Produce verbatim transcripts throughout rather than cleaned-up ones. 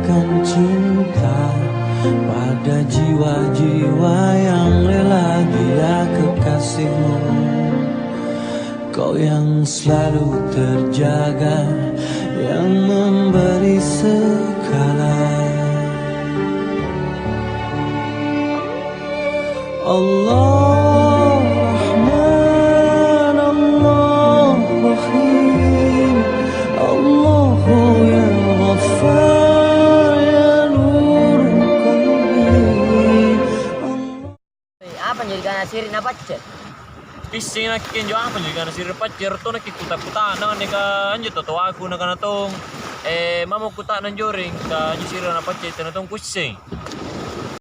Kan cinta pada jiwa-jiwa yang rela dia kekasihmu. Kau yang selalu terjaga, yang memberi segala. Allah Rahman, Allah Rahim, Allahu ya Ghaffar, ya Nur Qalbi. Apa jadi kana siri na pacce? Pissing nakke injo apa jadi kana siri pacce, ero tona ki kuta-kutana anne ka anjo totoaku nakana tong, eh, mamo kutana anjoreng ka anjo siri na pacce tena tong kuisseng.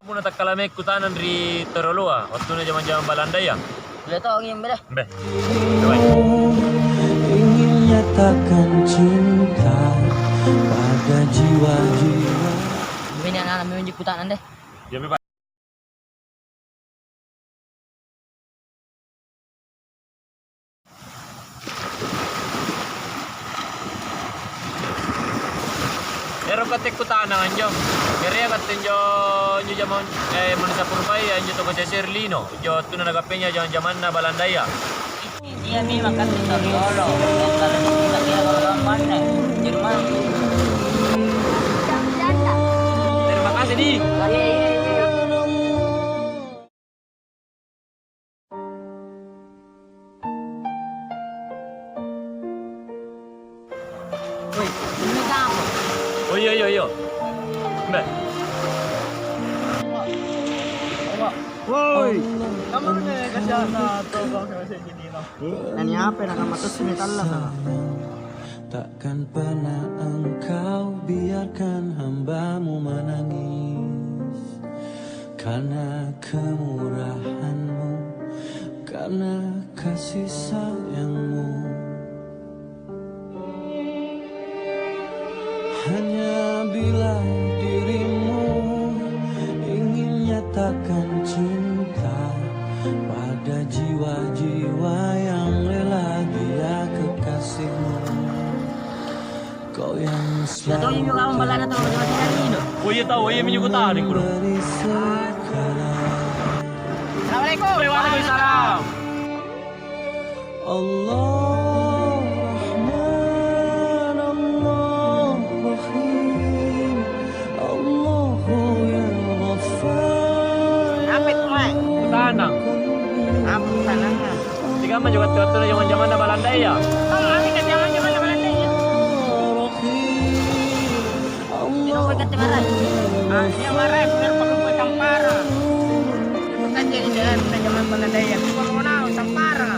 Muna takkala mekku tanang ri Toroloa, wattunna jamang-jamang Balandaya. Kulle tongi, Mbe, deh. Mbe. Coba. Ingin nyatakan cinta pada jiwa-jiwa. Mbe, ini anak-anak memang jikku tanang deh. Ya, Mbe, Pak. Ero katte kutanang anjo. Jari katte anjo, anjo jamang, eh, manusia purbai anjo toko sesir lino. Anjo wattunna nagappenya jamang-jamanna Balandaya. Iya memang katte tau riolo. Kalau kita kira kalau gampang, Jerman. Terima kasih, Di. Iya, iya, iya. Woi, ini apa? Oh, iya, iya, iya. Mbak. Woi. Kamu nih kasih anak tuh, Bang, kasih gini, Bang. Nani apa, nak, kamu tuh sini tallas, Bang? Takkan pernah engkau biarkan hambamu menangis karena kemurahanmu, karena kasih sayangmu. Hanya bila dirimu ingin nyatakan cinta pada jiwa-jiwa yang rela dia kekasihmu. Kau yang selalu Oh, iya, tau, iya, minjo kutana, Guru. Assalamualaikum. Waalaikumsalam. Allah Rahman, Allah Rahim, Allahu ya Ghaffar. Apa itu, Mai? Kutana. Apa kutanana? Sikamma juga wattu-wattunna jaman-jamanna Balandaya. Oh, mami ka jaman-jamanna Balandaya. Sino pagatte maraeng? Ah, iya maraeng, biar perlu kue campara. Kan jadi jalan kita jaman Balandaya. Bukan mau naon campara.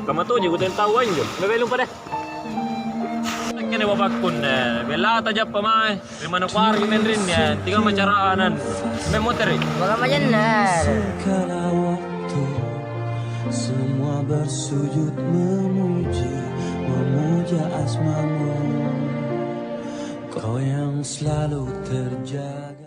Kamma tonji kutena tau anjo. Mebelung pada. Nakkene bapakkunne, bella tajappa mae. Ri mano kuarang menrinni, eh, tinggal macaranan. Memotere. Bagaimana? Segala waktu, semua bersujud memuji, memuja asmamu. Kau yang selalu terjaga.